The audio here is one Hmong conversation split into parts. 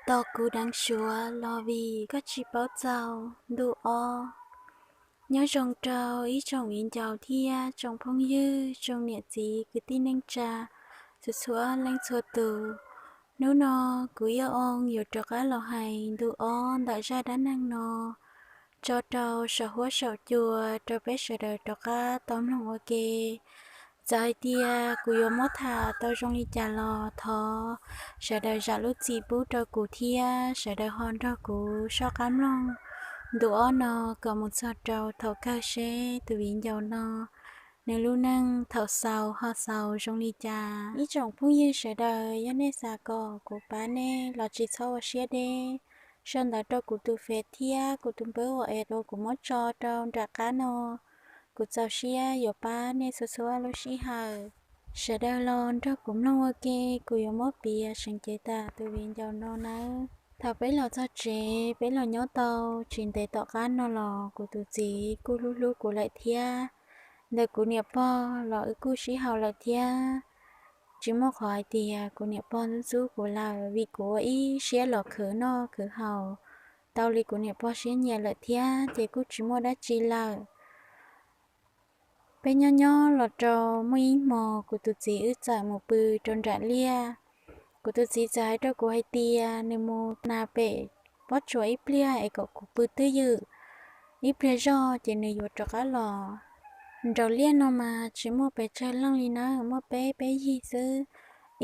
Tos kuv deev suav los vim koj tsis paub txaus, ntu ob. Nyob zoo rau ib tsoom viv ncaus thiab tsoom phooj ywg, tsoom niam txiv kwv tij neej tsa, txhua txhua leej txhua tus. Hnub no kuv Yaj Oo yuav rov qab los hais ntu ob ntawm zaj dab neeg no tso rau saum huab saum cua rau peb sawv daws rov qab tau mloog ua ke. Txawm hais tias kuv yuav muab tham tau zoo li cas los thov sawv daws zam lub txim pub rau kuv thiab sawv daws ho nrog kuv soj qab mloog ntu ob no kom mus txog rau thaum kawg seb tus viv ncaus no nws lub neej thaum xaus ho xaus zoo li cas. Ib tsoom phooj ywg sawv daws, yog nej xav kom kuv pab nej los tsis txhob ua siab deb, sau ntawv rau kuv tus Face thiab kuv tus npawb WhatsApp uas kuv muab tso rau nram qab no. Kuv txaus siab yuav pab nej txhua txhua lub sij hawm. Sawv daws los nrog kuv mloog ua ke, kuv yuav muab piav seev cev tas tus viv ncaus no nawb. Thaum peb los txog tsev, peb los nyob tau tsis ntev tom qab no los kuv tus txiv kuj hlub hlub kuv lawm thiab. Ntawm kuv niam pog los wb kuj sib haum lawm thiab. Tsis muaj qhov hais tias kuv niam pog ntxub ntxub kuv lawm, vim kuv ua ib siab los khwv noj khwv haus tau li kuv niam pog siab nyiam lawm thiab ces kuj tsis muaj dab tsi lawm. Peb nyob nyob los rau muaj ib hmo kuv tus txiv wb txawm mus pw rau nram liaj. Kuv tus txiv txawm hais rau kuv hais tias nws mus na pem pob tsuas ib pliag es kom kuv pw twj ywm ib pliag zog ces nws yuav rov qab los. Nraum liaj no mas tsis muaj pes tsawg leej li nawb, muaj peb peb yig xwb.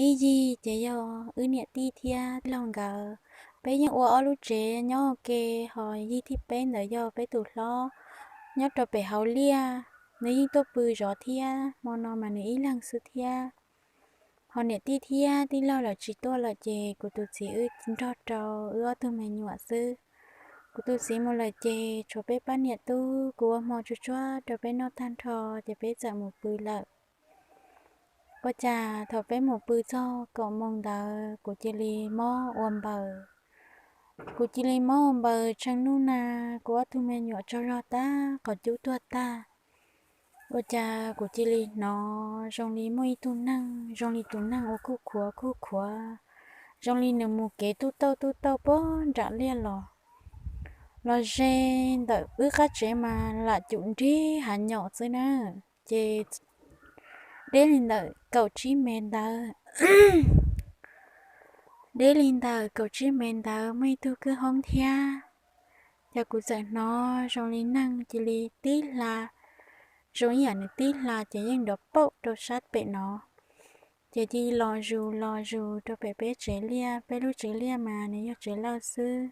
Ib yig ces yog wb niam tij thiab tij laug nkawd. Peb yeej ua ob lub tsev nyob ua ke, ho yig thib peb ntawd yog peb tus hlob nyob rau pem hauv liaj, nws yeej tuaj pw zov thiab, hmo no mas nws ib leeg xwb thiab. Ho niam tij thiab tij laug lawv tsis tuaj lawm ces kuv tus txiv wb nrog rau wb ob tug me nyuam xwb. Kuv tus txiv mus lawm ces tshuav peb pab niam tub kuv ua hmo tsuag tsuag rau peb noj tag nrho ces peb txawm mus pw lawm. Ua cas thaum peb mus pw txog kaum moos ntawd kuv cia li mob ua npaws. Kuv cia li mob ua npaws tsheej nub na, kuv ob tug me nyuam tsaug zog tag, qhov cub tuag tag. Ua cas kuv cia li hnov zoo li muaj ib tug neeg, zoo li tus neeg ua khuj khuav khuj khuav, zoo li nws mus kev tuj tauj tuj tauj puag nram liaj los, los ze ntawm wb qab tsev mas lam cum nrig hav nyom xwb na, ces deb li ntawm kaum tsib mev ntawd. Deb li ntawm kaum tsib mev ntawd muaj ib tug kwj hoob thiab. Ces kuv txawm hnov zoo li neeg cia li tib hla, zoo ib yam nws tib hla ces yeej nrov paum rau sab pem no. Ces cia li los zus los zus rau pem peb tsev liaj, peb lub tsev liaj mas nws yog tsev lawj xwb.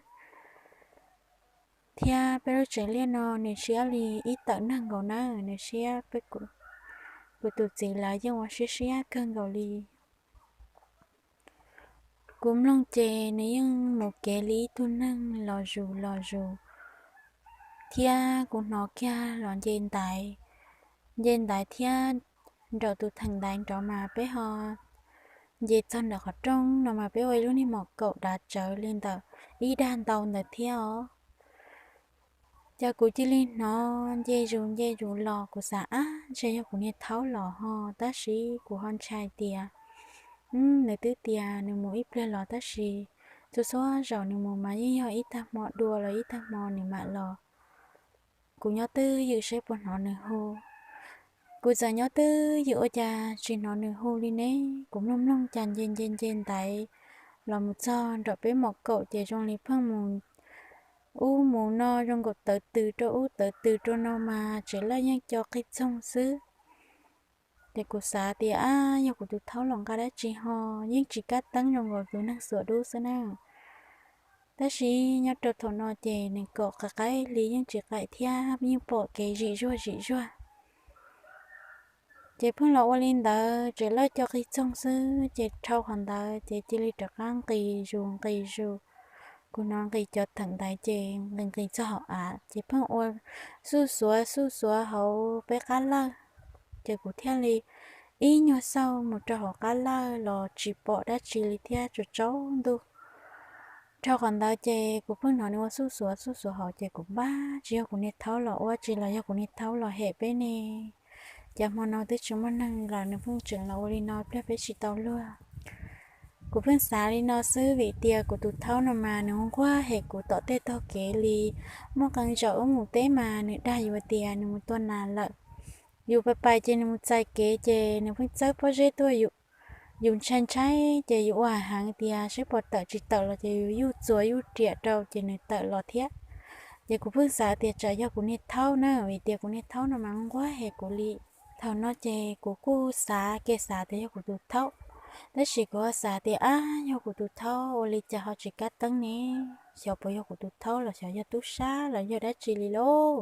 Thiab peb lub tsev liaj no nws siab li ib tawm neeg nkaus na, nws siab peb, kuv tus txiv lawv yeej ua siab siab kawg nkaus li. Kuv mloog ces nws yeej mus kev li ib tug neeg los zus los zus, thiab kuv hnov kiag los nce ntaiv, nce ntaiv thiab nraum tus theem ntaiv nrov mas peb ho nce txog ntawm qhov rooj no mas peb ua ib lub niag mom kaum dav tsawv li ntawm ib dag ntau ntawd thiab os. Ces kuv cia li hnov nce zus nce zus los, kuv xav ab ntshe yog kuv niag thaub los ho, tab sis kuv ho ntshai tias nws twb tias nws mus ib pliag los tab sis txhua txhua zaus nws mus mas yeej yog ib tag hmo dua los ib tag hmo nws mam los. Kuv nyob twj ywm saib puas hnov nws hu. Kuv txawm nyob twj ywm ua cas tsis hnov nws hu li ne. Kuv mloog mloog cas nce nce nce ntaiv los mus txog nram peb mom kaum ces zoo li pheej mus ub mus no, zoo nkaus tawv tws rau ub tawv tws rau no mas tsev lawj yeej co qig txoog xwb. Ces kuv xav tias ab yog kuv tus thaub los nqa dab tsi ho, yeej tsis kab teeb, zoo nkaus tus neeg xuas dub xwb na. Tab sis nyob rau thaum no ces nws kaum qaim qaim li yeej tsis qaim thiab, yeej pom kev zim zuag zim zuag. Ces pheej los ua li ntawd, tsev lawj co qig txoog xwb, ces dhau qhov ntawd ces cia li rov qab nqis zus nqis zus. Kuv hnov nqis cov theem ntaiv ces nqis nqis txog hauv av, ces pheej ua xuj xuav xuj xuav hauv peb qab lawj. Ces kuv thiaj li ib nyuag xauj mus rau hauv qab lawj los tsis pom dab tsi li thiab, tsaus tsaus ntuj. Dhau qhov ntawd ces kuv pheej hnov nws ua xuj xuav xuj xuav hauv, ces kuv npaj tsis yog kuv niag thaub los ua tsi los yog kuv niag thaub los hem peb ne. Ces hmo no twb tsis muaj neeg lawm, nws pheej tseem los ua li no pliag peb tsis tau luag. Kuv pheej xav li no xwb vim tias kuv tus thaub no mas nws nquag hem kuv tom tej tog kev li. Muaj qee zaum wb mus teb mas nws dag yus tias nws mus tua nas lawm. Yus pais pais ces nws mus txais kev ces nws pheej txawb pob zeb tuaj yus. Yus ntshai ntshai ces yus ua heev tias saib puas tawm, tsis tawm los ces yus yuj txuas yuj riam rau ces nws tawm los thiab. Ces kuv pheej xav tias tsam yog kuv niag thaub na, vim tias kuv niag thaub no mas nquag hem kuv li. Thaum no ces kuv kuj xav kiag xav tias yog kuv tus thaub, tab sis kuv ho xav tias ab, yog kuv tus thaub ua li cas ho tsis kab teeb ne? Xyov puas yog kuv tus thaub los xyov yog tub sab los yog dab tsi li lauj.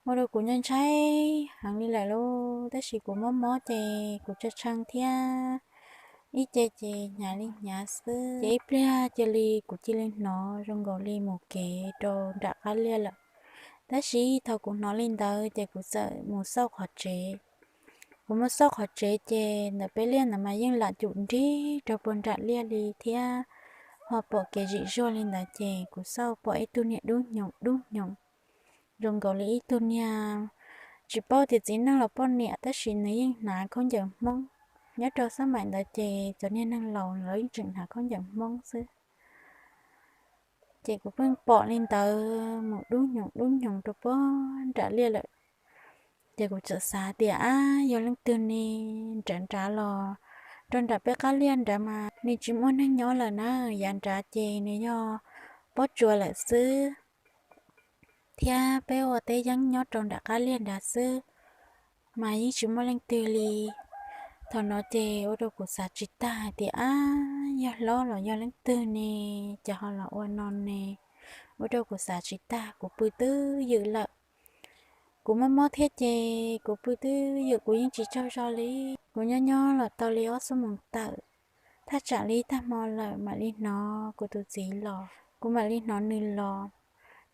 Ua rau kuv ntshai ntshai heev li lawm lauj, tab sis kuv mob mob ces kuv tsa tshee thiab, ib ce ces hnyav li hnyav xwb. Ces ib pliag cia li kuv cia li hnov zoo nkaus li mus kev rau nram qab liaj lawm. Tab sis thaum kuv hnov li ntawd ces kuv txawm mus xauj qhov tsev. Kuv mus xauj qhov tsev ces ntawm peb liaj ntawd mas yeej lam cum nrig rau puag nram liaj li thiab, ho pom kev zim zuag li ntawd ces kuv xauj pom ib tug niag dub hnyoo dub hnyoo, zoo nkaus li ib tug niag, tsis paub tias txiv neej los poj niam, tab sis nws yeej hnav khaub ncaws Hmoob. Nyob rau xab maim ntawd ces cov niag neeg laus lawv yeej tseem hnav khaub ncaws Hmoob xwb. Ces kuv pheej pom li ntawd mus dub hnyoo dub hnyoo rau puag nram liaj lawm. Ces kuv txawm xav tias ab, yog leej twg ne nrad nrad los rau nram peb qab liaj nrad mas nws tsis muaj neeg nyob lawm na, yav nrad ces nws yog pob tsuas lawm xwb, thiab peb ua teb yeeb nyob rau nram qab liaj nrad xwb, mas yeej tsis muaj leej twg li. Thaum no ces ua rau kuv xav tsis tag hais tias ab, yog hlob los yog leej twg ne, cas ho los ua no ne? Ua rau kuv xav tsis tag, kuv pw twb ywm lawm. Kuv mob mob thiab ces kuv pw twb ywm, kuv yeej tsis tsaug zog li. Kuv nyob nyob los tau li ob xuab moos tawm, thaj tsam li tag hmo lawm mam li hnov kuv tus txiv los, kuv mam li hnov nws los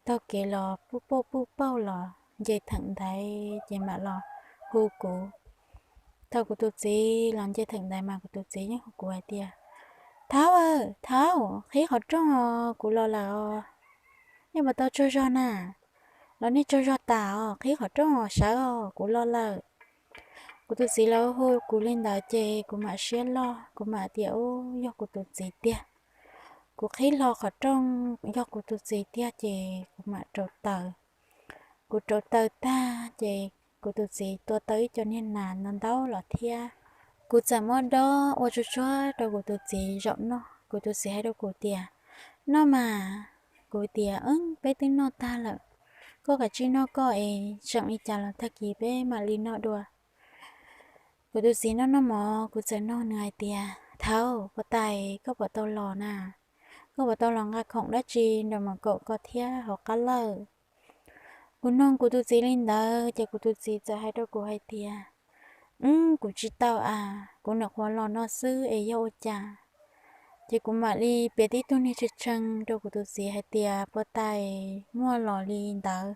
taug kev los puj pauj puj pauj los nce theem ntaiv ces mam los hu kuv. Thaum kuv tus txiv los nce theem ntaiv mas kuv tus txiv yeej hu kuv hais tias, Thaub aw, Thaub, qhib qhov rooj os, kuv los lawm os. Nej puas tau tsaug zog na? Los nej tsaug zog tas os, qhib qhov rooj os, sawv os, kuv los lawm. Kuv tus txiv los hu kuv li ntawd ces kuv mam siab loj, kuv mam tias, Ub, yog kuv tus txiv tiag. Kuv qhib hlo qhov rooj, yog kuv tus txiv tiag ces kuv mam rauv taws. Kuv rauv taws tag ces kuv tus txiv tua tau ib co niag nas ntau ntau los thiab. Kuv txawm muab dob ua tsuag tsuag rau kuv tus txiv zaum noj. Kuv tus txiv hais rau kuv tias, Noj mas. Kuv tias, Peb twb noj tag lawm, koj kav tsij noj koj es tseem li cas los tag kis peb mam li noj dua. Kuv tus txiv noj noj mov, kuv txawm nug nws hais tias, Thaub, puag ta koj puas tau los na? Koj puas tau los nqa khoom dab tsi nram mom kaum koj thiab hauv qab lawj? Kuv nug kuv tus txiv li ntawd ces kuv tus txiv txawm hais rau kuv hais tias, Wb, kuv tsis tau as, kuv nyuam qhuav los no xwb es yog ua cas? Ces kuv mam li piav tib tug niag tshee tshee rau kuv tus txiv hais tias puag ta muaj los li ntawd.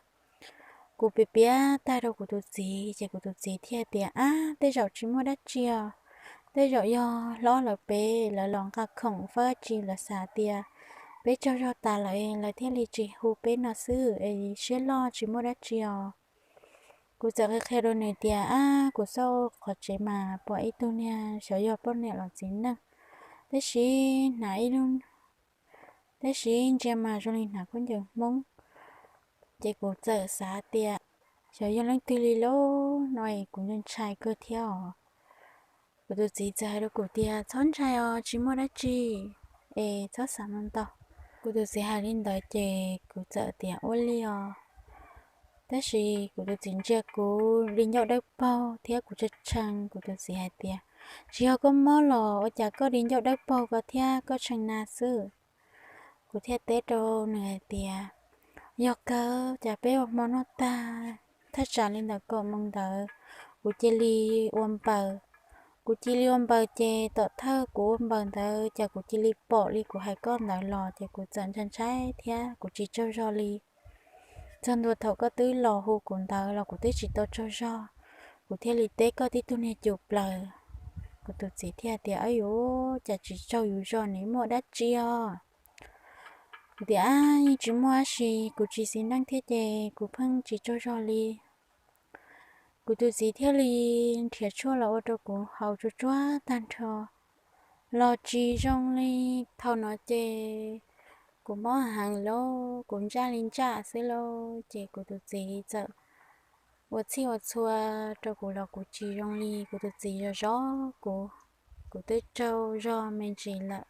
Kuv piav piav tag rau kuv tus txiv ces kuv tus txiv thiaj tias, Ab, tej zaum tsis muaj dab tsi os, tej zaum yog hlob lawv pem lawv los nqa khoom fab tsi lawv xav tias peb tsaug zog tas lawm lawv thiaj li tsis hu peb no xwb es siab loj tsis muaj dab tsi os. Kuv txawm qhia qhia rau nws tias, Ab, kuv xauj qhov tsev mas pom ib tug niag xyov yog poj niam los txiv neej, tab sis hnav ib lub, tab sis ntsia mas zoo li hnav khaub ncaws Hmoob. Ces kuv txawm xav tias, Xyov yog leej twg li lauj, no es kuv ntshai kawg thiab os. Kuv tus txiv txawm hais rau kuv tias, Txhob ntshai os, tsis muaj dab tsi, es txhob xav ntau. Kuv tus txiv hais li ntawd ces kuv txawm tias, Ua li os. Tab sis kuv tus txiv ntsia kuv di ncauj dawb paug thiab kuv tshee tshee, kuv tus txiv hais tias, Tsis yog koj mob los ua cas koj di ncauj dawb paug ko thiab koj tshee na xwb? Kuv thiaj teb rau nws hais tias, Yog kawg, cas peb ua hmo noj tag, thaj tsam li ntawm kaum moos ntawd, kuv cia li ua npaws. Kuv cia li ua npaws ces tom thawj kuv ua npaws ntawd cas kuv cia li pom li kuv hais koj ntawd los ces kuv txawm ntshai ntshai thiab kuv tsis tsaug zog li. Txog ntua thaum koj twb los hu kuv ntawd los kuv twb tsis tau tsaug zog, kuv thiaj li teb koj tib tug niag cum plaws. Kuv tus txiv thiaj tias, Ab yuv, cas tsis tsaug yus zog ne, muaj dab tsi os? Kuv tias, Ab, yeej tsis muaj dab tsi, kuv tsis xis neej thiab ces kuv pheej tsis tsaug zog li. Kuv tus txiv thiaj li nrhiav tshuaj los ua rau kuv haus tsuag tsuag tag nrho. los tsis zoo li. Thaum no ces kuv mob heev lauj, kuv ntsaj li ntsaj xwb lauj. Ces kuv tus txiv txawm ua txhij ua txhua rau kuv los kuv tsis zoo li. Kuv tus txiv zov zov kuv, kuv twb tsaug zog me ntsis lawm.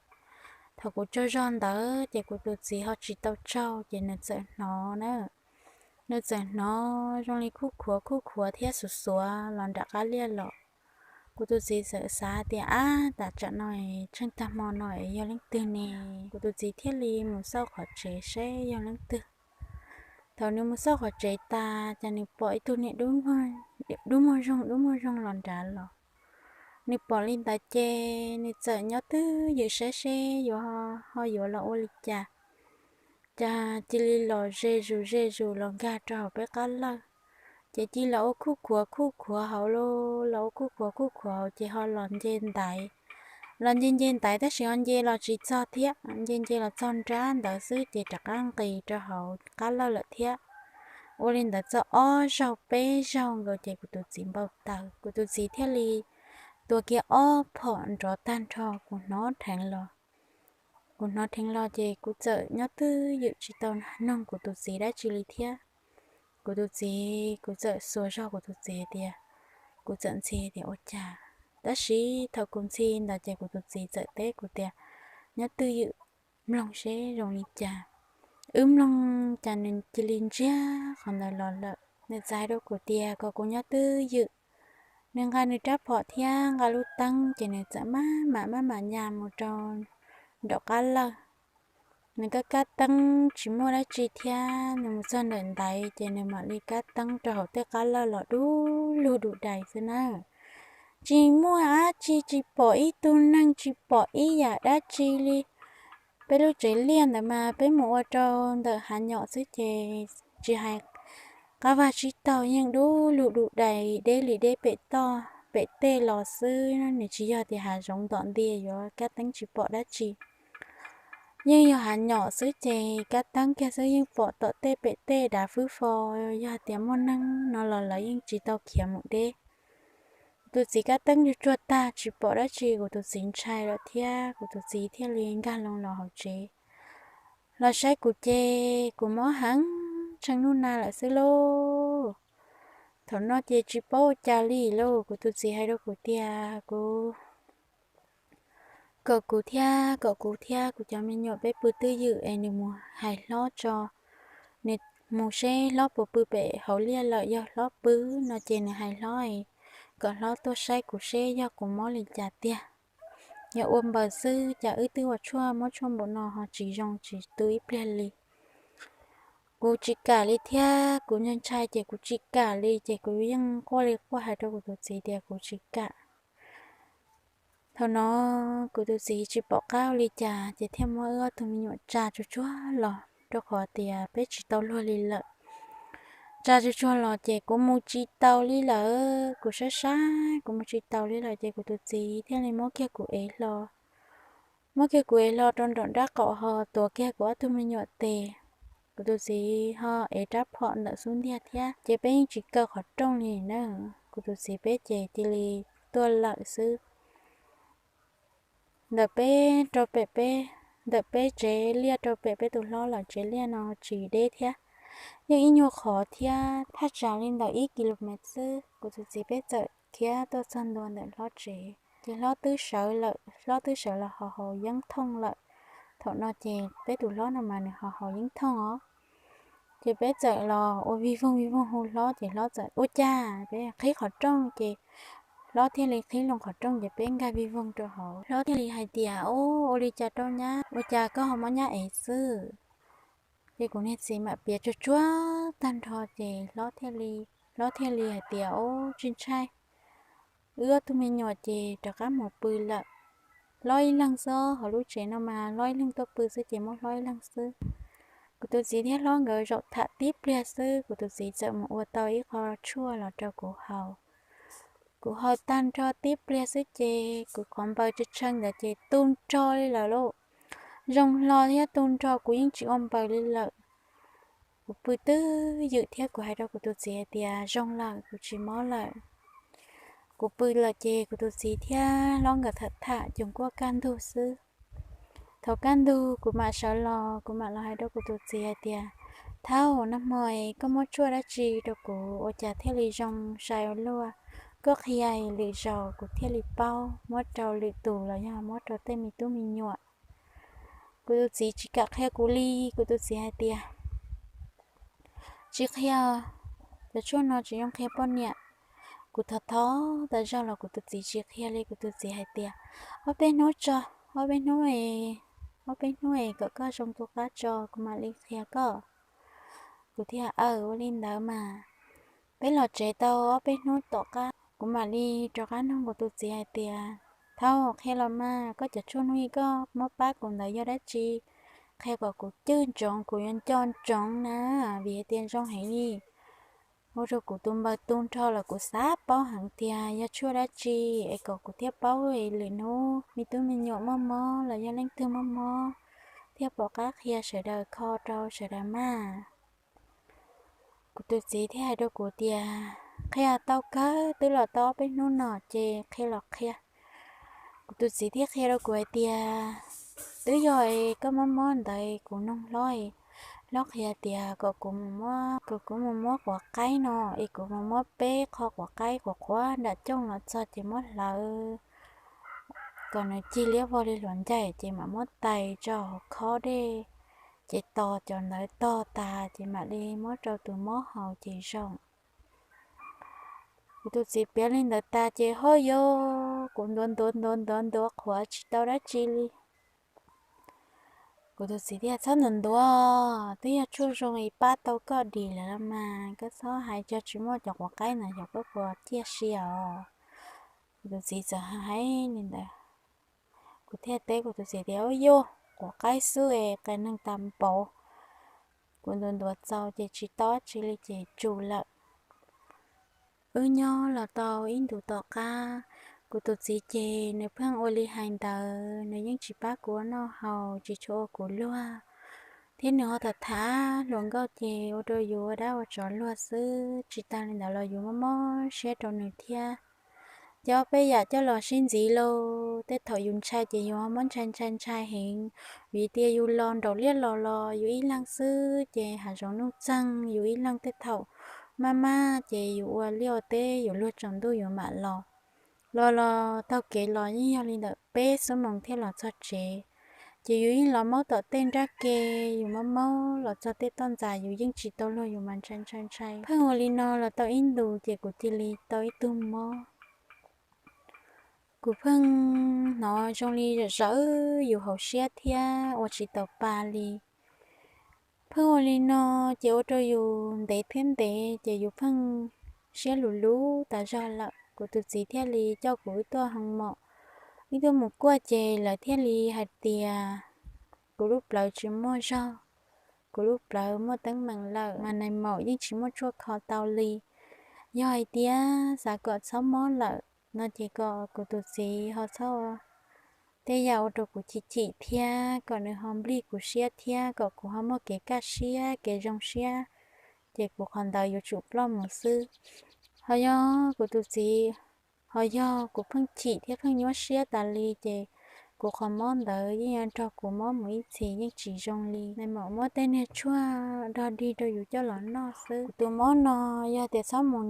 Thaum kuv tsaug zog ntawd ces kuv tus txiv ho tsis tau tsaug ces nws txawm hnov na. Nws txawm hnov zoo li khuj khuav khuj khuav thiab xuav xuav los nram qab liaj los. Kuv tus txiv txawm xav tias, ab, tam tsam no es tsheej tag hmo no es yog leej twg ne? Kuv tus txiv thiaj li mus xauj qhov tsev seb yog leej twg. Thaum nws mus xauj qhov tsev tas ces nws pom ib tug niag dub muag zoo dub muag zoo los nrad los. Nws pom li ntawd ces nws txawm nyob twj ywm saib seb yuav ho yuav los ua li cas. Cas cia li los ze zus ze zus los nkag rau hauv peb qab lawj. Ces cia li los ua khuj khuav khuj khuav hauv lauj, los ua khuj khuav khuj khuav hauv ces ho los nce ntaiv. Los nce nce ntaiv tab sis ho nce los tsis txog thiab, nce nce los txog nrab ntawd xwb ces rov qab nqis rau hauv qab lawj lawm thiab. Ua li ntawd txog ob zaug peb zaug nkaus ces kuv tus txiv npau taws, kuv tus txiv thiaj li tua kiag ob phom nrov tag nrho, kuv hnov dheev los. Kuv hnov dheev los ces kuv txawm nyob twj ywm tsis tau noog kuv tus txiv dab tsi li thiab. Kuv tus txiv, kuv txawm xuas zog kuv tus txiv tias, kuv txawm ntxhi tias ua cas. Tab sis thaum kuv ntxhi ntawd ces kuv tus txiv txawm teb kuv tias, nyob twj ywm mloog seb zoo li cas. Wb mloog cas nws cia li ntsiag qhov ntawd los lawm. Nws txawm hais rau kuv tias kom kuv nyob twj ywm. Nws nqa nws rab phom thiab nqa lub teeb ces nws txawm maj mam maj mam nyas mus rau nraum qab lawj. Nws kab kab teeb tsis muaj dab tsi thiab, nws mus txog ntawm ntaiv ces nws mam li kab teeb rau hauv tej qab lawj los dub lug dub dais xwb na. Tsis muaj dab tsi, tsis pom ib tug neeg, tsis pom ib yam dab tsi li. Peb lub tsev liaj ntawd mas peb mus ua rau ntawm hav nyom xwb ces tsis hais qab vaj tsib taug yeej dub lug dub dais deb li deb pem toj pem tej los xwb, nws tsis yog tias hav zoov ntom ntiag yuav kab teeb tsis pom dab tsi. Yeej yog hav nyom xwb ces kab teeb kiag xwb yeej pom tom tej pem tej dav fwb fo, yog tias muaj neeg no los lawv yeej tsis tau khiav mus deb. Kuv tus txiv kab teeb tsuag tsuag tag tsis pom dab tsi, kuv tus txiv ntshai lawm thiab kuv tus txiv thiaj li nkag loo los hauv tsev. Los saib kuv ces kuv mob heev tshee nub na lawm xwb lauj. Thaum no ces tsis paub ua cas li lauj, kuv tus txiv hais rau kuv tias kuv kom kuv thiab kom kuv thiab kuv cov me nyuam peb pw twj ywm es nws mus hais hlob tso, nws mus seb hlob puas pw pem hauv liaj lawm, yog hlob pw no ces nws hais hlob es kom hlob tuaj saib kuv seb yog kuv mob li cas tiag. Yog ua npaws xwb cas wb twb ua tshuaj muab tshuaj npaum no ho tsis zoo tsis tu ib pliag li. Kuv tsis kam li thiab kuv ntshai ntshai ces kuv tsis kam li ces kuv yeej quaj li quaj hais rau kuv tus txiv tias kuv tsis kam. Thaum no kuv tus txiv tsis pom qab ua li cas ces thiaj muab wb ob tug me nyuam tsa tsuag tsuag los, rau qhov tias peb tsis tau luag li lawm. Tsa tsuag tsuag los ces kuv mus tsis tau li lawm, kuv saib saib kuv mus tsis tau li lawm ces kuv tus txiv thiaj li muab kiag kuv ev hlo. Muab kiag kuv ev hlo rau nraum nrab qaum ho tuav kiag kuv ob tug me nyuam tes. Kuv tus txiv ho ev rab phom ntawm xub ntiag thiab ces peb yeej tsis kaw qhov rooj li na. Kuv tus txiv peb ces cia li tuaj lawm xwb. Ntawm peb rau pem peb, ntawm peb tsev liaj rau pem peb tus hlob lawm tsev liaj no tsis deb thiab, yeej ib nyuag qhov thiab, thaj tsam li ntawm ib ki lo mev xwb. Kuv tus txiv peb txawm khiav tuaj txog ntua ntawm hlob tsev ces hlob twb sawv lawm, hlob twb sawv los haus haus yeeb thooj lawm. Thaum no ces peb tus hlob no mas nws haus haus yeeb thooj os. Ces peb txawm los ua vij voog vij voog hu hlob ces hlob txawm ua cas peb qhib qhov rooj ces hlob thiaj li qhib loo qhov rooj ces peb nkag vij voog rau hauv. Hlob thiaj li hais tias, Ub, ua li cas rau nyab, ua cas koj ho muab nyab ev xwb? Ces kuv niag txiv mam piav tsuag tsuag tag nrho ces hlob thiaj li, hlob thiaj li hais tias, Ub, tsis ntshai, wb ob tug me nyuam ces rov qab mus pw lawm. Hlob ib leeg xwb, hauv lub tsev no mas hlob ib leeg tuaj pw xwb ces muab hlob ib leeg xwb. Kuv tus txiv thiab hlob nkawd zaum tham tib pliag xwb kuv tus txiv txawm mus ua tau ib qho tshuaj los rau kuv haus. Kuv haus tag nrho tib pliag xwb ces kuv qhov npaws tshee tshee ntawd ces tu nrho li lawm lauj. Zoo hlo thiab tu nrho kuv yeej tsis ua npaws li lawm. Kuv pw twj ywm thiab kuv hais rau kuv tus txiv hais tias, Zoo lawm, kuv tsis mob lawm. Kuv pw lawm ces kuv tus txiv thiab hlob nkawd tham tham cuag kuj kaj ntug xwb. Thaum kaj ntug kuv mam sawv los, kuv mam los hais rau kuv tus txiv hais tias, Thaub, nag hmo es koj muab tshuaj dab tsi rau kuv ua cas thiaj li zoo sai ua luaj? Koj qhia lwm zaus kuv thiaj li paub, muab rau lwm tus los yog muab rau tej me tub me nyuam. Kuv tus txiv tsis kam qhia kuv li, kuv tus txiv hais tias, Tsis qhia, cov tshuaj no tsis zoo qhia poj niam. Kuv thov thov tas zog los kuv tus txiv tsis qhia li, kuv tus txiv hais tias, Ob peb hnub tso, ob peb hnub es, ob peb hnub es kom koj zoo tu qab tso kuv mam li qhia koj. Kuv thiaj, Aw, ua li ntawd mas. Peb los tsev tau ob peb hnub tom qab kuv mam li rov qab nug kuv tus txiv hais tias, Thaub, qhia los mas, koj cov tshuaj hnub ib koj muab pab kuv ntawd yog dab tsi? Qhia kom kuv cwj ntsoov, kuv yuav nco ntsoov na, vim hais tias zoo heev li. Ua rau kuv tus npawg tu nrho los kuv xav paub heev tias yog tshuaj dab tsi es kom kuv thiaj paub es lwm hnub me tub me nyuam muaj mob los yog leej twg muaj mob thiaj pom qab qhia sawv daws kho rau sawv daws mas. Kuv tus txiv thiaj hais rau kuv tias, Qhia tau kawg, twb los tau ob peb hnub no ces qhia los qhia. Kuv tus txiv thiaj qhia rau kuv hais tias, Twb yog es koj mob mob ntawd kuv noog hlob, hlob qhia tias kom kuv mus muab, kom kuv mus muab quav qaib no es kuv mus muab peb qho quav qaib quav quav nram cooj los txog ces muab hlawv kom nws cig liab vog li hluav ncaig ces mam muab tais tso hauv khob dej, ces tos cov ntawd tog tas ces mam li muab rau tus mob haus ces zoo. Kuv tus txiv piav li ntawd tas ces ho yog kuv ntuav ntuav ntuav ntuav ntuav qhuav tsis tau dab tsi li. Kuv tus txiv tias, Txhob ntuav ntuav, twb yog tshuaj zoo es pab tau koj dim lawm los mas, koj txhob hais, tsis muaj cov quav qaib ntawd xyov koj puas ciaj sia os. Kuv tus txiv txawm hais li ntawd, kuv thiaj teb kuv tus txiv tias, Ua yog quav qaib xwb es qias neeg tas npaum. Kuv ntuav ntuav txaus ces tsis tau dab tsi li ces tsum lawm. Wb nyob los tau ib ntus tom qab, kuv tus txiv ces nws pheej ua li hais ntawd, nws yeej tsis pab kuv ua noj haus, tsis tshua ua kuv luag, thiab nws ho tham tham hluas nkauj ces ua rau yus ua dab ua tsov luag xwb. Tsis tas li ntawd los yus mob mob siab rau nws thiab. Ces ob peb yam coj los sib ntxiv lauj, tej thaum yus ntshai ces yus ho muab ntshai ntshai ntshai heev, vim tias yus los nraum liaj los los yus ib leeg xwb ces hav zoov nuj txeeg yus ib leeg, tej thaum maj maj ces yus ua liaj ua teb yus luag tsaus ntuj yus mam los. Los los taug kev los yeej yog li ntawm peb xuab moos thiaj los txog tsev. Ces yus yeej los maub tom tej nrab ke, yus maub maub los txog tej toj ntxas yus yeej tsis tau luag yus mas ntshai ntshai ntshai. Pheej ua li no los tau ib ntus ces kuv cia li tau ib tug mob. Kuv pheej hnov zoo li zawm zawm yus hauv siab thiab ua tsis tau pa li. Pheej ua li no ces ua rau yus ntev thiab ntev ces yus pheej siab luv luv tas zog lawm. Kuv tus txiv thiaj li coj kuv wb tuaj hoo mom, wb tuaj mus kuaj ces lawv thiaj li hais tias kuv lub plawv tsis muaj zog, kuv lub plawv muaj teeb meem lawm mas nais maum yeej tsis muaj tshuaj kho tau li. Yog hais tias xav kom txhob mob lawm no ces kom kuv tus txiv ho txhob ua tej yam ua rau kuv chim chim thiab kom nws ho nplij kuv siab thiab kom kuv ho muaj kev kaj siab kev zoo siab, ces kuv qhov ntawd yuav tsum ploj mus xwb. Ho yog kuv tus txiv, ho yog kuv pheej chim thiab pheej nyuaj siab tas li ces kuv qhov mob ntawd yeej yuav nrog kuv mob mus ib txhis yeej tsis zoo li. Nais maum muab tej niag tshuaj dog dig rau yus coj los noj xwb. Kuv tus mob no yog tias txhob mus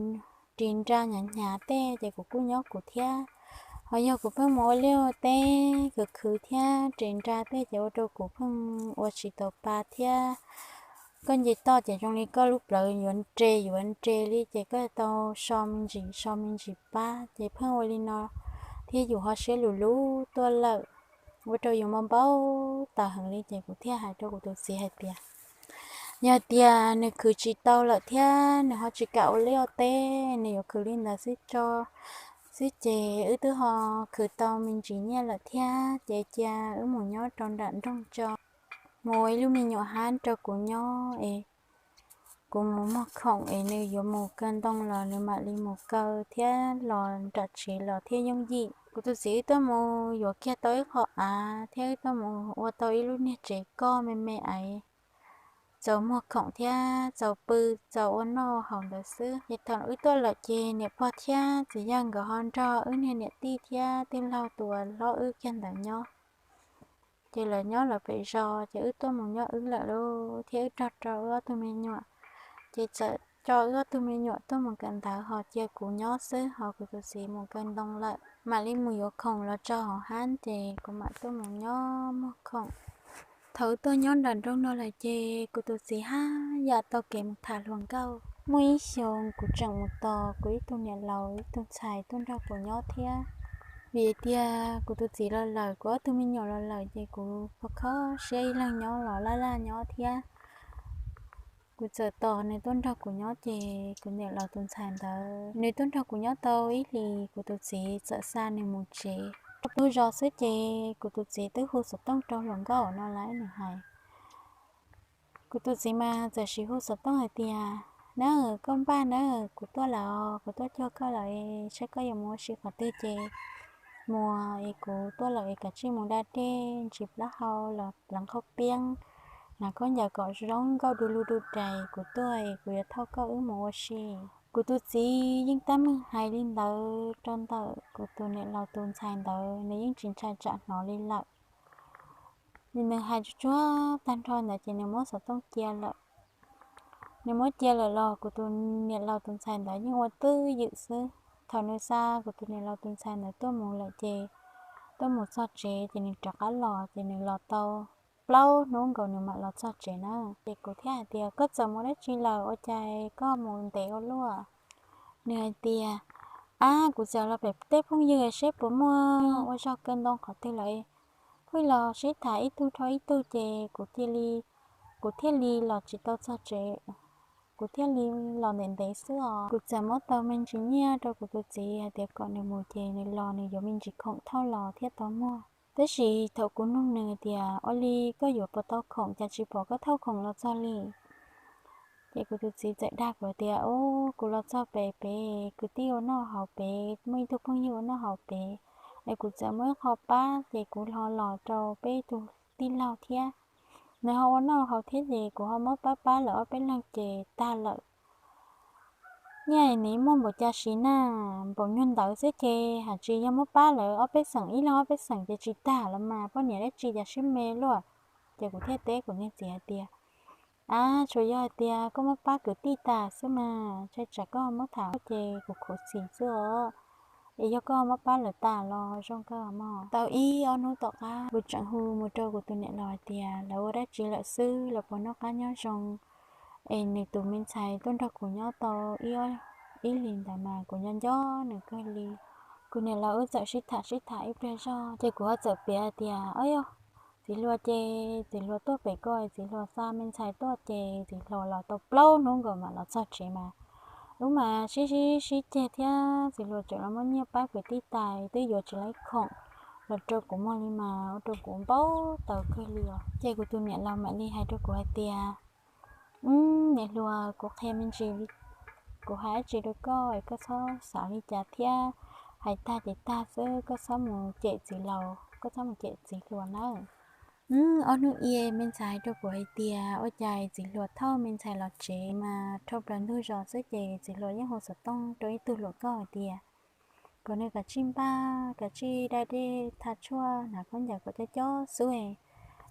ris nra hnyav hnyav tej ces kuv kuj nyob kuv thiab. Ho yog kuv pheej mus ua liaj ua teb khwv khwv thiab ris nra tej ces ua rau kuv pheej ua tsis tau pa thiab. Koj nce toj ces zoo li koj lub plawv yuav nres yuav nres li ces koj tau so me ntsis so me ntsis pab ces pheej ua li no thiab yus ho siab luv luv tuaj lawm, ua rau yus mob npaub tawv heev li ces kuv thiaj hais rau kuv tus txiv hais tias, yog tias nws khwv tsis tau lawm thiab nws ho tsis kam ua liaj ua teb, nws yuav khwv li ntawd xwb tso, xwb ces wb twb ho khwv tau me ntsis nyiaj lawm thiab ces cia wb mus nyob rau nram nroog tso, mus ua ib lub me nyuam hab rau kuv nyob es kuv mus muag khoom es nws yuav mus kaw ntoo los nws mam li mus kaw thiab los nram tsev los thiaj yooj yim. Kuv tus txiv wb tuaj mus yuav kiag tau ib qho av thiab wb tuaj mus ua tau ib lub niag tsev koj me me aiv. txaus muag khoom thiab txaus pw, txaus ua noj haus ntawd xwb. Ces thaum wb tuaj lawm ces niam pog thiab txiv yawg nkawd ho nrog wb niag niam tij thiab tij laug tus uas hlob wb kiag ntawd nyob. Ces lawv nyob lawv pem zos, ces wb tuaj mus nyob wb lawm lauj, thiab wb nrog rau wb ob tug me nyuam. Ces txawm coj wb ob tug me nyuam tuaj mus kawm ntawv ho cia kuv nyob xwb, ho kuv tus txiv mus kaw ntoo lawm. Mam li mus yuav khoom los tso hauv hab, ces kuv mam tuaj mus nyob muag khoom. Thaum wb tuaj nyob nram nroog no lawm ces kuv tus txiv haj yam tau kev mus tham hluas nkauj. Muaj ib xyoos kuv tseem mus tos kuv ib tug niam laus ib tug ntxhais tuaj nrog kuv nyob thiab. Vim tias kuv tus txiv los lawm, kuv ob tug me nyuam los lawm, ces kuv kho kho siab ib leeg nyob los laj laj nyob thiab. Kuv txawm tos nws tuaj nrog kuv nyob, ces kuv niam laus tus ntxhais ntawd nws tuaj nrog kuv nyob tau ib hlis, kuv tus txiv txawm xa nws mus tsev. Rau tub zos xwb ces kuv tus txiv twb hu xov tooj rau hluas nkauj no lawm, nws hais. Kuv tus txiv mas txawm sim hu xov tooj hais tias, na, koj npaj na, kuv tuaj lawm, kuv tuaj cuag koj lawm, saib koj yuav mus ua si qhov twg ces mus, es kuv tuaj lawm es kav tsij mus da dej ntsis plaub hau los pleev qhaub peeb, hnav khaub ncaws kom zoo nkauj du lug du rais, kuv tuaj es kuv yuav thauj koj wb mus ua si. Kuv tus txiv yeej tab meeg hais li ntawd rau ntawm kuv tus niam laus tus ntxhais ntawd, nws yeej tsis ntshai tsam hnov li lawm. Nws hais tsuag tsuag tag nrho ntawd ces nws muab xov tooj cia lawm. Nws muab cia lawm los kuv tus niam laus tus ntxhais ntawd yeej ua twj ywm xwb. Thaum nws xa kuv tus niam laus tus ntxhais ntawd tuaj mus lawm ces tuaj mus txog tsev ces nws rov qab los, ces nws los tau plaub hnub nkaus nws mam los txog tsev na. Ces kuv thiaj hais tias, koj txawm mus dab tsi lawm ua cas koj mus ntev ua luaj? Nws hais tias, ab, kuv txawm los pem tej phooj ywg seb puas muaj ua zog kaw ntoo qhov twg lawm, pheej los sib tham ib tug dhau ib tug ces kuv cia li, kuv thiaj li los tsis tau txog tsev, kuv thiaj li los ntev ntev xwb os. Kuv txawm muab tau me ntsis nyiaj rau kuv tus txiv hais tias kom nws mus ces nws los nws yuav me ntsis khoom thauj los thiaj tau muag. Tab sis thaum kuv nug nws tias, ua li koj yuav puas tau khoom cas tsis pom koj thauj khoom los txog li? Ces kuv tus txiv txawm dag kuv tias, ub, kuv los txog pem pem kwv tij ua noj haus pem, muaj ib tug phooj ywg ua noj haus pem, es kuv txawm muaj ib qho pab ces kuv ho los rau peb ib tug tij laug thiab. Nws ho ua noj haus thiab ces kuv ho muab pab pab lawv ob peb leeg ces tag lawm. Nyiaj nws muaj npaum cas siv na, npaum nyuag ntawd xwb ces hais tsis yog muab pab lawv ob peb xeem, ib leeg ob peb xeem ces tsis tag los mas poj niam dab tsi cas siab me luaj. Ces kuv thiaj teb kuv niag txiv hais tias, ab, tsuas yog hais tias koj muab pab kwv tij tas xwb mas, ntshai tsam koj muab tham ces kuv khuv xim xwb os. Es yog koj muab pab lawv tas los zoo kawg mog. Tau ib ob hnub tom qab kuv tseem hu mus rau kuv tus niam laus hais tias lawv ua dab tsi lawm xwb, lawv puas noj qab nyob zoo. Es nws tus me ntxhais tuaj nrog kuv nyob tau ib, ib hlis ntawd mas kuv nco nco nws kawg li. Kuv niam laus wb txawm sib tham sib tham ib pliag zog ces kuv ho txawm piav hais tias, o yog, txiv hluas ces txiv hluas tuaj pem ko, txiv hluas xa me ntxhais tuaj ces txiv hluas los tau plaub hnub nkaus mam los txog tsev mas. Wb mas sib sib sib ceg thiab txiv hluas tseem los muab nyiaj pab kwv tij tas twb yuav tsis laib khoom los rau kuv muag li mas ua rau kuv npau taws kawg li os. Ces kuv tus niam laus mam li hais rau kuv hais tias, niam hluas, kuv qhia me ntsis, kuv hais dab tsi rau koj es koj txhob xav li cas thiab. Hais tag ces tag xwb, koj txhob mus cem txiv laus, koj txhob mus cem txiv hluas nawb. Ob hnub ib me ntxhais hais rau kuv hais tias ua cas txiv hluas thauj me ntxhais los tsev mas dhau plaws ntug zos xwb ces txiv hluas yeej hu xov tooj rau ib tug hluas nkauj hais tias kom nws kav tsij npaj, kav tsij da dej tha tshuaj, hnav khaub ncaws kom coj coj xwb.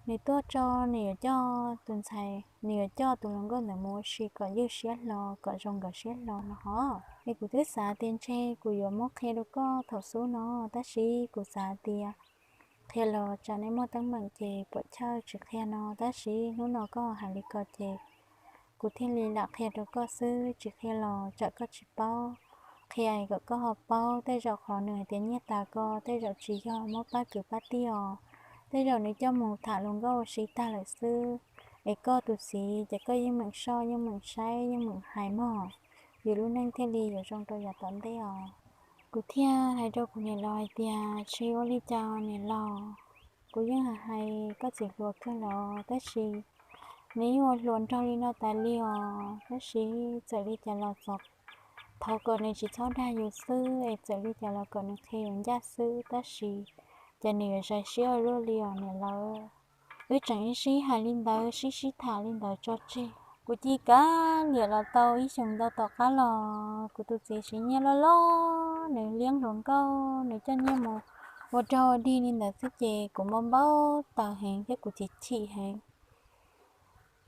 Nws tuaj tso, nws yuav coj tus ntxhais, nws yuav coj tus hluas nkauj ntawd mus ua si kom ywj siab hlo, kom zoo nkawd siab hlo no hos. Es kuv twb xav tias ntshe kuv yuav muab qhia rau koj thaum xub no, tab sis kuv xav tias qhia los tsam nej muaj teeb meem ces puam chawj tsis qhia no, tab sis hnub no koj hais li ko ces kuv thiaj li lam qhia rau koj xwb, tsis qhia los tsam koj tsis paub. Qhia kom koj ho paub, tej zaum qhov nws hais tias nyiaj tas ko tej zaum tsis yog muab pab kwv pab tij os, tej zaum nws coj mus tham hluas nkauj ua si tag lawm xwb. Es koj tus txiv ces koj yeej meem soj yeej meem saib yeej meem hais mog, yus lub neej thiaj li yuav zoo rau yav tom ntej os. Kuv thiaj hais rau kuv niam laus hais tias tsis ua li cas niam laus, kuv yeej hais hais koj txiv hluas kawg los tab sis nws yeej ua hluas nraug li no tas li os, tab sis txawm li cas los txog, thov kom nws tsis txhob dag yus xwb es txawm li cas los kom nws qhia yus ncaj xwb, tab sis ces nws yuav zais siab ua luaj li os niam laus. Wb tseem sib hais li ntawd, sib sib tham li ntawd tso tseg. Kuv cia li kav liam los tau ib xyoos ntau tom qab los kuv tus txiv siv nyiaj loj loj, nws liab hluas nkauj, nws coj nyiaj mus ua rog ua dig li ntawd xwb ces kuv npau npau taws heev thiab kuv chim chim heev.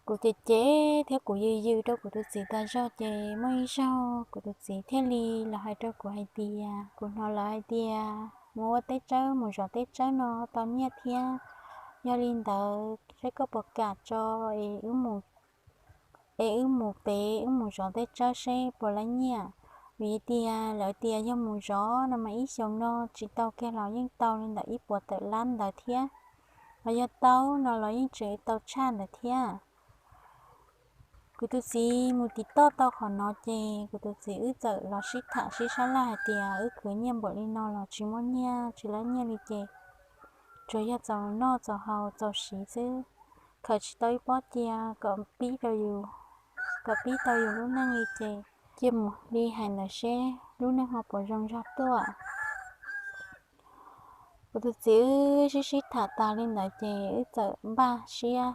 Kuv cem cem thiab kuv yws yws rau kuv tus txiv tas zog ces muaj ib zaug kuv tus txiv thiaj li los hais rau kuv hais tias, kuv hnov lawv hais tias mus ua teb tsawb mus zov teb tsawb no tau nyiaj thiab, yog li ntawd saib koj puas kam tso es wb mus, es wb mus pem wb mus zov teb tsawb seb puas laib nyiaj. Vim tias lawv tias yog mus zov no mas ib xyoos no tsis tau kiag los yeej tau li ntawm ib puas tawm lab ntawd thiab, los yog tau no los yeej tseem tau tshaj ntawd thiab. Kuv tus txiv mus tim toj tau qhov no ces kuv tus txiv wb txawm los sib tham sib sab laj hais tias wb khwv nyiaj npaum li no los tsis muaj nyiaj tsis laib nyiaj li ces tsuas yog txaus noj txaus haus txaus siv xwb, khaws tsis tau ib pob cia kom pib rau yus, kom pib tau yus lub neej li ces cia mus li hais ntawd seb lub neej ho puas zoo zog tuaj. Kuv tus txiv wb sib sib tham tas li ntawd ces wb txawm npaj siab,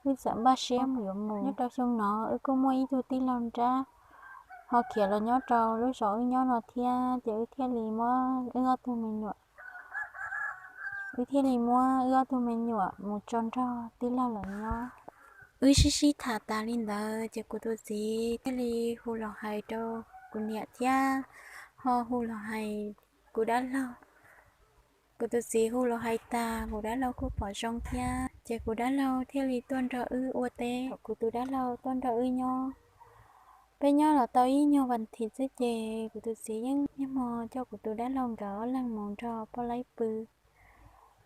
wb txawm npaj siab yuav mus. Nyob rau xyoo no wb kuj muaj ib tug tij laug nrab ho khiav los nyob rau lub zos wb nyob no thiab ces wb thiaj li muab wb ob tug me nyuam, wb thiaj li muab wb ob tug me nyuam mus tso nrog tij laug lawv nyob. Wb sib sib tham tas li ntawd ces kuv tus txiv thiaj li hu los hais rau kuv niam thiab ho hu los hais kuv dab laug. Kuv tus txiv hu los hais tas kuv dab laug kuj pom zoo thiab ces kuv dab laug thiaj li tuaj nrog wb ua teb. Kuv tus dab laug tuaj nrog wb nyob peb nyob los tau ib nyuag vas thiv xwb ces kuv tus txiv yeej niaj hmo coj kuv tus dab laug nkawd ob leeg mus nrog poj laib pw.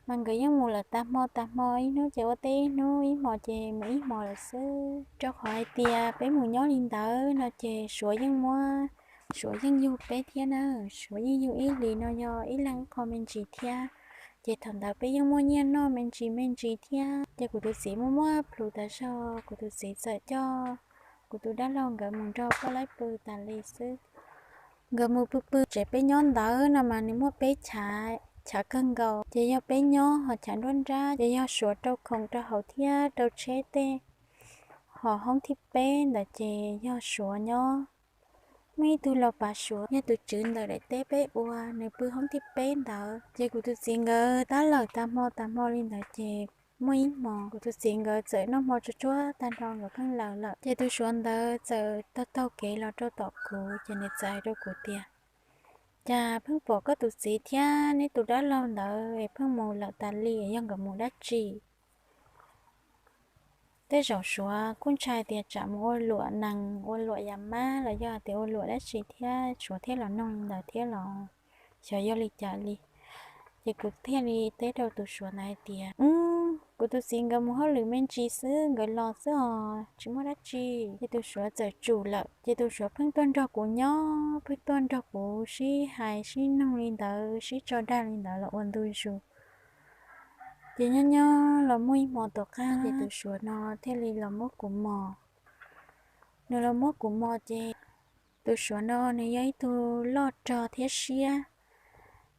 Mas nkawd yeej mus lawm tas hmo tas hmo, ib hnub ces ua teb ib hnub, ib hmos ces mus ib hmos lawm xwb. Rau qhov hais tias peb mus nyob li ntawd no ces Suav yeej muab, Suav yeej yug peb thiab na, Suav yeej yug ib hlis no yog ib leeg qho me ntsis thiab. Ces thaum ntawd peb yeej muaj nyiaj noj me ntsis me ntsis thiab ces kuv tus txiv muaj muaj plhus tas zog, kuv tus txiv txawm coj kuv tus dab laug nkawd mus nrog poj laib pw tas li xwb. Nkawd mus pw pw tsev peb nyob ntawd no mas nws muaj peb chav, chav kawg nkaus ces yog peb nyob ho chav nruab nrab ces yog Suav rau khoom rau hauv thiab rau tsheb tej. Ho hoob thib peb ntawd ces yog Suav nyob. Muaj ib tug laus pav Suav yog tus tswv ntawm daim teb peb ua, nws pw hoob thib peb ntawd ces kuv tus txiv nkawd tab lawm tas hmo tas hmo li ntawd ces muaj ib hmos kuv tus txiv nkawd txawm noj hmo tsuag tsuag tag nrho nkawd pheej lawm lawm ces tus Suav ntawd txawm taug taug kev los rau tom kuv ces nws txawm hais rau kuv tias, cas pheej pom koj tus txiv thiab neb tus dab laug ntawd es pheej mus lawm tas li, yog nkawd mus dab tsi? Tej zaum Suav kuj ntshai tias tsam mus ua luam nees ua luam yas mab los yog hais tias ua luam dab tsi thiab Suav thiaj los noog li ntawd thiab los, xyov yog li cas li. Ces kuv thiaj li teb rau tus Suav ntawd hais tias, kuv tus txiv nkawd mus hauj lwm me ntsis xwb nkawd los xwb os, tsis muaj dab tsi. Ces tus Suav txawm tsum lawm ces tus Suav pheej tuaj nrog kuv nyob, pheej tuaj nrog kuv sib hais sib noog li ntawd, sib tso dag li ntawd los ua ntu zus. Ces nyob nyob los muaj ib hmo tom qab ces tus Suav no thiaj li los muab kuv mos. Nws los muab kuv mos ces tus Suav no nws yog ib tug loj rog thiab siab.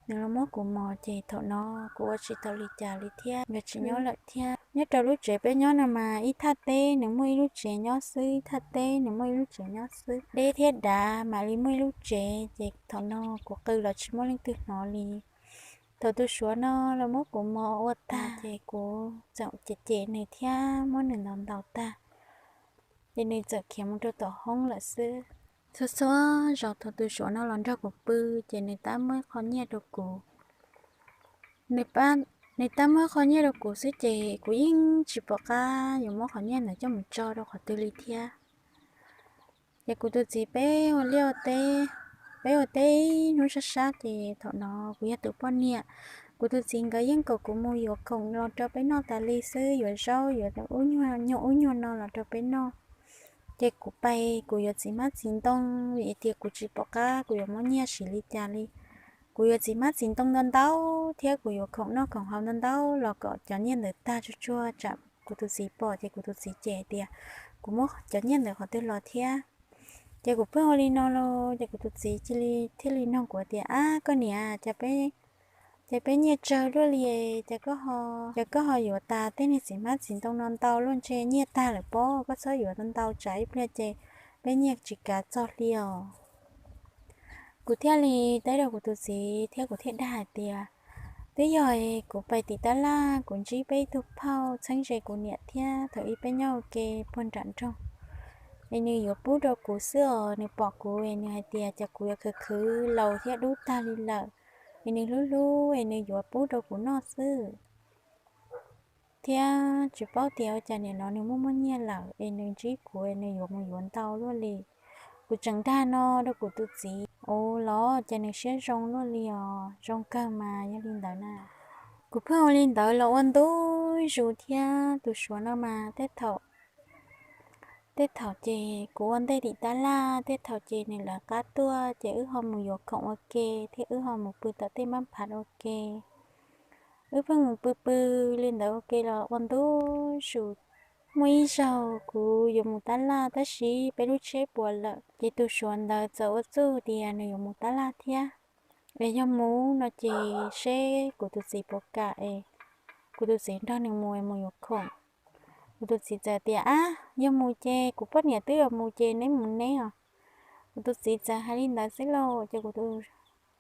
Nws los muab kuv mos ces thaum no kuv ua tsis tau li cas li thiab, nkawd tsis nyob lawm thiab. Nyob rau lub tsev peb nyob no mas ib thaj teb nws muaj ib lub tsev nyob xwb, ib thaj teb nws muaj ib lub tsev nyob xwb, deb thiab dav mam li muaj ib lub tsev ces thaum no kuv qw los tsis muaj leej twg hnov li. Thaum tus Suav no los muab kuv mos ua tag ces kuv txawm cem cem nws thiab muab nws ntaus ntaus tag ces nws txawm khiav mus rau tom hoob lawm xwb. Txhua txhua zaus thaum tus Suav no los nrog kuv pw ces nws tab muab qho nyiaj rau kuv. Nws tab muab qho nyiaj rau kuv xwb ces kuv yeej tsis pom qab yuav muab qhov nyiaj ntawd coj mus tso rau qhov twg li thiab. Ces kuv tus txiv peb ua liaj ua teb, peb ua teb ib hnub sab sab ces thaum no kuv yog tus poj niam, kuv tus txiv nkawd yeej kom kuv mus yuav khoom los rau peb noj tas li xwb, yuav zaub yuav ub nyuag nyuag ub nyuag no los rau peb noj. Ces kuv pais kuv yuav txiv hmab txiv ntoo vim tias kuv tsis pom qab kuv yuav muab nyiaj siv li cas li. Kuv yuav txiv hmab txiv ntoo ntau ntau thiab kuv yuav khoom noj khoom haus ntau ntau los kom cov nyiaj ntawd tag tsuag tsuag tsam kuv tus txiv pom ces kuv tus txiv cem tias kuv muab cov nyiaj ntawd qhov twg los thiab. Ces kuv pheej ua li no los ces kuv tus txiv cia li thiaj li nug kuv tias, ab koj niam, cas peb Ces peb nyiaj tsawg luaj li, ces koj ho yuav tas tej niag txiv hmab txiv ntoo no ntau luaj ntshe nyiaj tag lawm pob, koj txhob yuav ntau tsam ib pliag ces peb nyiaj tsis kav txog hli os. Kuv thiaj li teb rau kuv tus txiv thiab kuv thiaj dag hais tias, twb yog kuv pais tim tab laj kuv ntsib peb ib tug phauj txheeb ze kuv niam thiab thaum ub peb nyob ua ke puag nram nroog, es nws yuav pub rau kuv xwb os. Nws pom kuv es nws hais tias cas kuv yuav khwv khwv laus thiab dub tag li lawm, es nws hlub hlub es nws yuav pub rau kuv noj xwb. Thiab tsis paub tias ua cas nim no nws muaj muaj nyiaj lawm es nws ntsib kuv es nws yuav mus yuav ntau luaj li. Kuv tseem dag no rau kuv tus txiv, ua los cas nws siab zoo luaj li os, zoo kawg mas yog li ntawd na. Kuv pheej ua li ntawd los ua ntu zus thiab tus Suav no mas tej thaum, tej thaum ces kuv ua ntej tim tab laj, tej thaum ces nws lawv qab tuaj ces wb ho mus yuav khoom ua ke thiab wb ho mus pw tom tej npab phav ua ke. Wb pheej mus pw pw li ntawd ua ke los ua ntu zus. Muaj ib zaug kuv yuav mus tab laj tab sis peb lub tsheb puas lawm ces tus Suav ntawd txawm ua txuj tias nws yuav mus tab laj thiab, es yog mus no ces seb kuv tus txiv puas kam es kuv tus txiv nrog nws mus es mus yuav khoom. Kuv tus txiv txawm tias, ab, yog mus ces kuv poj niam twb yuav mus ces neb mus neb os. Kuv tus txiv txawm hais li ntawd xwb lauj,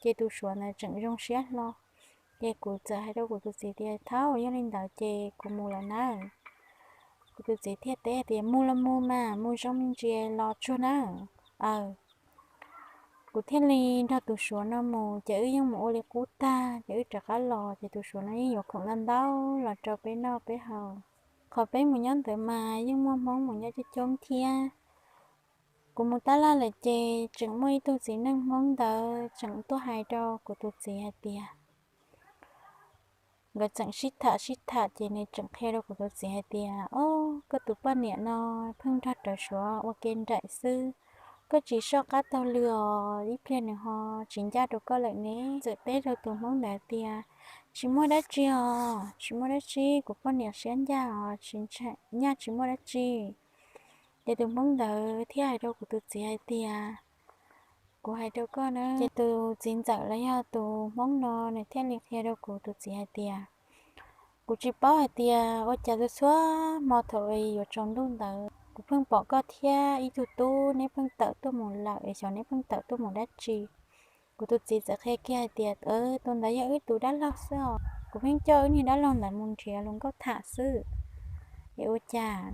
ces tus Suav ntawd tseem zoo siab hlo. Ces kuv txawm hais rau kuv tus txiv tias, thaum yog li ntawd ces kuv mus lawm nawb. Kuv tus txiv thiaj teb tias, mus los mus mas, mus zoo me ntsis los tsuag nawb. Aw, kuv thiaj li nrog tus Suav no mus, ces wb yeej mus ua li qub tag ces wb rov qab los ces tus Suav no yeej yuav khoom ntau ntau los rau peb noj peb haus. Qhov peb mus nyob ntawd mas yeej muaj Hmoob mus nyob coob coob thiab. Kuv mus tab laj lawm ces tseem muaj ib tug txiv neej Hmoob ntawd tseem tuaj hais rau kuv tus txiv hais tias, nkawd tseem sib tham sib tham ces nws tseem qhia rau kuv tus txiv hais tias, o, koj tus poj niam no pheej nrog rawv Suav ua ke nraim xwb, koj tsis soj qab taug lw os, ib pliag nws ho tsis ncaj rau koj lawm ne. Txawm teb rau tus Hmoob ntawd tias, tsis muaj dab tsi os, tsis muaj dab tsi, kuv poj niam siab ncaj os, tsis ntshai, nyaj tsis muaj dab tsi. Ces tus Hmoob ntawd thiaj hais rau kuv tus txiv hais tias, kuv hais rau koj na, ces tus txiv ntxawm los yog tus Hmoob no nws thiaj li qhia rau kuv tus txiv hais tias, kuv tsis paub hais tias ua cas txhua txhua hmo thaum yuav tsaus ntuj ntawd kuv pheej pom koj thiab ib tug tub neb pheej tawm tuaj mus lawm es xyov neb pheej tawm tuaj mus dab tsi. Kuv tus txiv txawm qhia kiag hais tias, tus ntawd yog wb tus dab laug xwb os, kuv pheej coj wb niag dab laug ntawd mus nrhiav hluas nkauj tham xwb, es ua cas.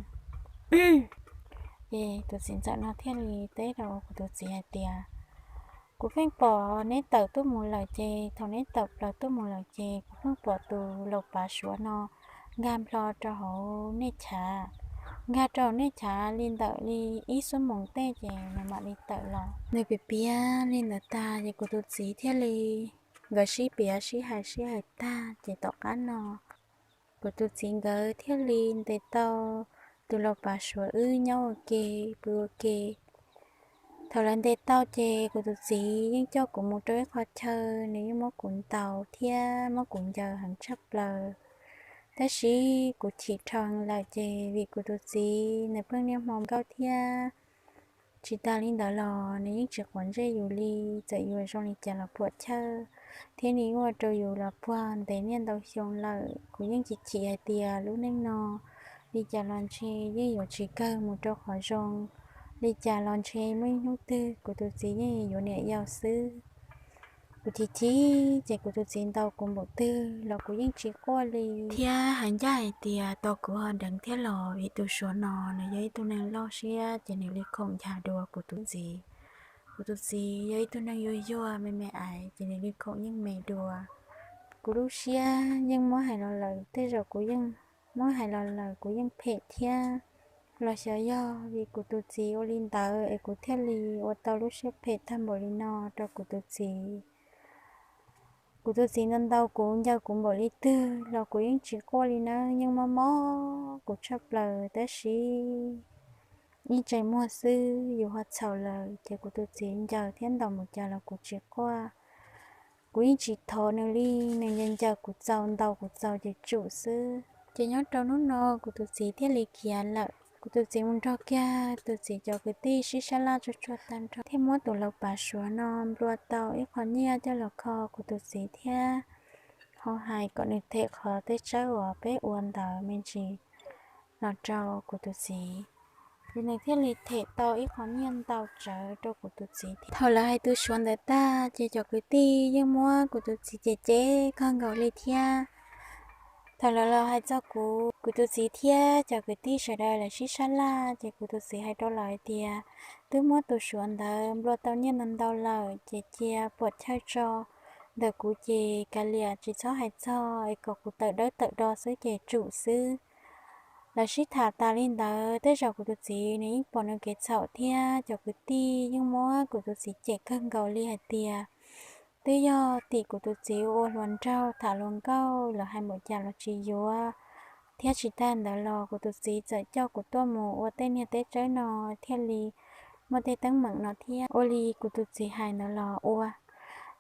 Ces tus txiv ntxawm no thiaj li teb rau kuv tus txiv hais tias, kuv pheej pom neb tawm tuaj mus lawm ces thaum neb tawm plaws tuaj mus lawm ces kuv pheej pom tus laus pav Suav no nkag nplo rau hauv nej chav, nkag rau hauv nej chav li ntawm li ib xuab moos tej ces nws mam li tawm los. Nws piav piav li ntawd tag ces kuv tus txiv thiaj li, nkawd sib piav sib hais sib hais tag ces tom qab no kuv tus txiv nkawd thiaj li ntes tau tus laus pav Suav wb nyob ua ke, pw ua ke. Thaum lawv ntes tau ces kuv tus txiv yeej coj kuv mus rau ib qho chaw, nws yeej muab kuv ntaus thiab muab kuv ncaws heev tshaj plaws. Tab sis kuv chim dhau lawm ces vim kuv tus txiv nws pheej niaj hmo nkauj thiab. Tsis tas li ntawd los nws yeej tsis quav ntsej yus li, txawm yus zoo li cas los puam chawj, thiab nws yeej ua rau yus los puag ntev niaj ntau xyoo lawm. Kuv yeej chim chim hais tias lub neej no li cas los ntshe yeej yuav tsis kawg mus rau qhov zoo, li cas los ntshe muaj ib hnub twg kuv tus txiv yeej yuav niam yau xwb. Kuv chim chim ces kuv tus txiv ntaus kuv npaum twg los kuv yeej tsis quaj li. Thiab hais ncaj hais tias tau kuv ho deev thiab los vim tus Suav no nws yog ib tug neeg loj siab ces nws li khoom ncha dua kuv tus txiv. Kuv tus txiv yog ib tug neeg yuag yuag me me aiv ces nws li khoom yeej me dua. Kuv lub siab yeej muab hais los lawm, tej zaum kuv yeej muab hais los lawm kuv yeej phem thiab. Los xyov yog vim kuv tus txiv ua li ntawd es kuv thiaj li ua tau lub siab phem tag npaum li no rau kuv tus txiv. Kuv tus txiv ntaus ntaus kuv ncaws kuv npaum li twg los kuv yeej tsis quaj li nawb, yeej mob mob kuv tshaj plaws tab sis ib tsais muag xwb yus ho txhaum lawm ces kuv tus txiv ncaws thiab ntaus npaum cas los kuv tsis quaj. Kuv yeej tsis thov nws li, nws ncaws ncaws kuv txaus ntaus kuv txaus ces tsum xwb. Ces nyob rau hnub no kuv tus txiv thiaj li khiav lawm. Kuv tus txiv mus nrog kiag tus txiv cov kwv tij sib sab laj tsuag tsuag tag nrho thiaj muab tus laus pav Suav no nplua tau ib qho nyiaj coj los kho kuv tus txiv thiab ho hais kom nws them qhov tej tsawb uas peb ua ntawd me ntsis los rau kuv tus txiv. Ces nws thiaj li them tau ib qho nyiaj ntau tsawv rau kuv tus txiv thiab. Thaum lawv hais tu suav ntawd tag ces cov kwv tij yeej muab kuv tus txiv cem cem kawg nkaus li thiab. Thaum lawv los hais txog kuv, kuv tus txiv thiab cov kwv tij sawv daws lawv sib sab laj, ces kuv tus txiv hais rau lawv hais tias, twb muab tus suav ntawd nplua tau nyiaj ntau ntau lawm, ces cia puam chawj tso. Ntawm kuv ces kav liam tsis txhob hais txog es kom kuv tawm dawb tawm do xwb ces tsum xwb. Lawv sib tham tas li ntawd, tej zaum kuv tus txiv nws yeej pom nws kev txhaum thiab cov kwv tij yeej muab kuv tus txiv cem kawg nkaus li hais tias, twb yog tim kuv tus txiv ua hluas nraug tham hluas nkauj, lawv hais npaum cas los tsis yuav. Thiab tsis tag ntawd los kuv tus txiv txawm coj kuv tuaj mus ua tej niag teb tsawb no thiaj li muaj tej teeb meem no thiab. Ua li kuv tus txiv hais ntawd los ua,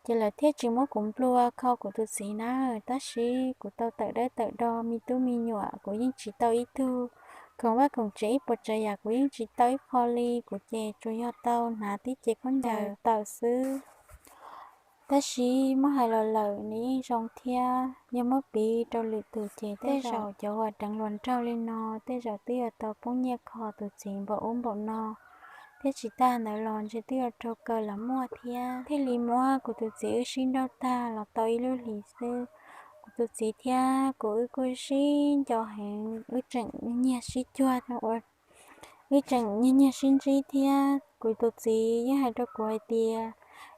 ces lawv thiaj tsis muab kuv nplua kho kuv tus txiv na. Tab sis kuv tau tawm dawb tawm do me tub me nyuam kuv yeej tsis tau ib tug, khoom vaj khoom tsev ib puas tsav yam kuv yeej tsis tau ib qho li. Kuv ces tsuas yog tau hnav tib ce khaub ncaws tawm xwb. Tab sis muab hais los lawm nws yeej zoo thiab, yog muab piv rau lwm tus ces tej zaum cov uas deev hluas nraug li no tej zaum twb yuav tau poob nyiaj kho tus txiv npaum ub npaum no, thiab tsis tag ntawd los ntshe twb yuav raug kaw los muaj thiab. Thiaj li muab kuv tus txiv wb sib nrauj tag los tau ib lub hlis xwb, kuv tus txiv thiab kuv wb kuj sib nco heev, wb tseem nyiag sib cuag, wb tseem nyiag nyiag sib ntsib thiab. Kuv tus txiv yeej hais rau kuv hais tias,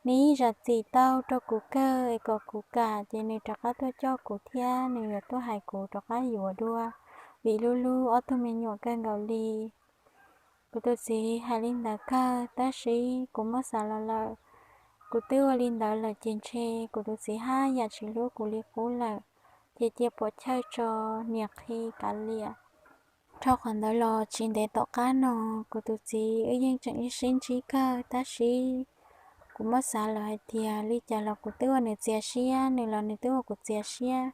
nws yeej zam txim tau rau kuv kawg es kom kuv kam ces nws rov qab tuaj coj kuv thiab nws yuav tuaj hais kuv rov qab yuav dua, vim lub lub ob tug me nyuam kawg nkaus li. Kuv tus txiv hais li ntawd kawg, tab sis kuv muab xav los lawm, kuv twb ua li ntawd lawm ces ntshe kuv tus txiv haj yam tsis hlub kuv li qub lawm, ces cia puam chawj tso, nias qhi kav liam. Dhau qhov ntawd los tsis ntev tom qab no, kuv tus txiv wb yeej tseem sib ntsib kawg, tab sis kuv muab xav lawm hais tias li cas los kuv twb ua nws txias siab, nws los nws twb ua kuv txias siab,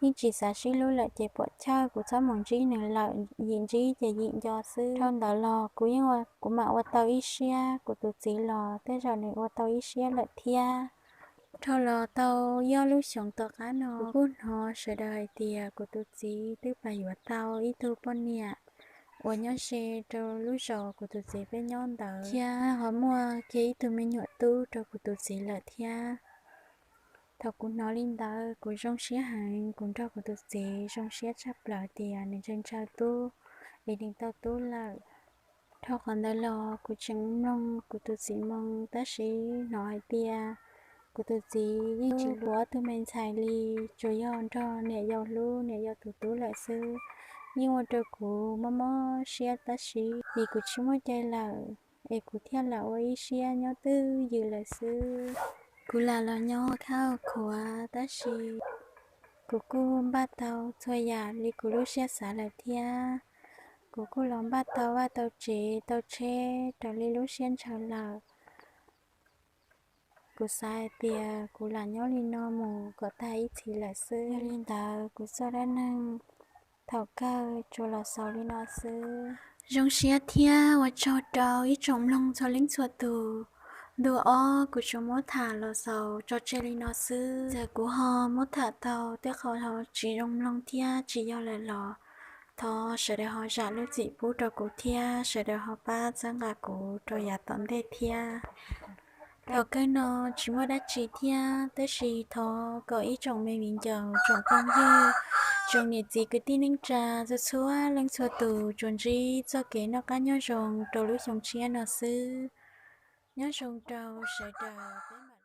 yeej tsis xav sib hlub lawm ces puam chawj kuv txhob mus ntsib nws lawm, yim ntsib ces yim nco xwb. Dhau ntawd los kuv yeej, kuv mam ua tau ib siab, kuv tus txiv los tej zaum nws ua tau ib siab lawm thiab. Dhau los tau ib ob lub xyoos tom qab no kuv kuj hnov sawv daws hais tias kuv tus txiv twb pais yuav tau ib tug poj niam uas nyob ze rau lub zos kuv tus txiv peb nyob ntawd thiab ho muaj kiag ib tug me nyuam tub rau kuv tus txiv lawm thiab. Thaum kuv hnov li ntawd kuv zoo siab heev, kuv nrog kuv tus txiv zoo siab tshaj plaws tias nws ntshaw ntshaw tub es nws tau tub lawm. Dhau qhov ntawd los kuv tseem mloog kuv tus txiv moo, tab sis hnov hais tias kuv tus txiv yeej tsis hlub ob tug me ntxhais li, tsuas yog nrog niam yau hlub niam yau tus tub lawm xwb. Yeej ua rau kuv mob mob siab tab sis vim kuv tsis muaj cai lawm es kuv thiaj lam ua ib siab nyob twj ywm lawm xwb. Kuv lam los nyob khab khuav tab sis kuv kuj npaj tau txhua yam li kuv lub siab xav lawm thiab. Kuv kuj los npaj tau vaj tau tsev tau tsheb raws li lub siab ntshaw lawm. Kuv xav hais tias kuv lam nyob li no mus kom tag ib txhis lawm xwb. Yog li ntawd kuv txoj dab neeg thaum kawg tsuas los xaus li no xwb. Zoo siab thiab ua tsaug rau ib tsoom mloog txhua leej txhua tus. Ntu ob kuv tsuas muab tham los xaus tso tseg li no xwb. Txawm kuv ho muab tham tau tej qho ho tsis zoo mloog thiab tsis yog lawm los thov sawv daws ho zam lub txim pub rau kuv thiab sawv daws ho pab txhawb nqa kuv rau yav tom ntej thiab. Thaum kawg no tsis muaj dab tsi thiab, tab sis thov kom ib tsoom me viv ncaus, tsoom phooj ywg, tsoom niam txiv kwv tij neej tsa txhua txhua leej txhua tus tsuas ntsib txoj kev noj qab nyob zoo rau lub xyoo tshiab no xwb. Nyob zoo rau sawv daws.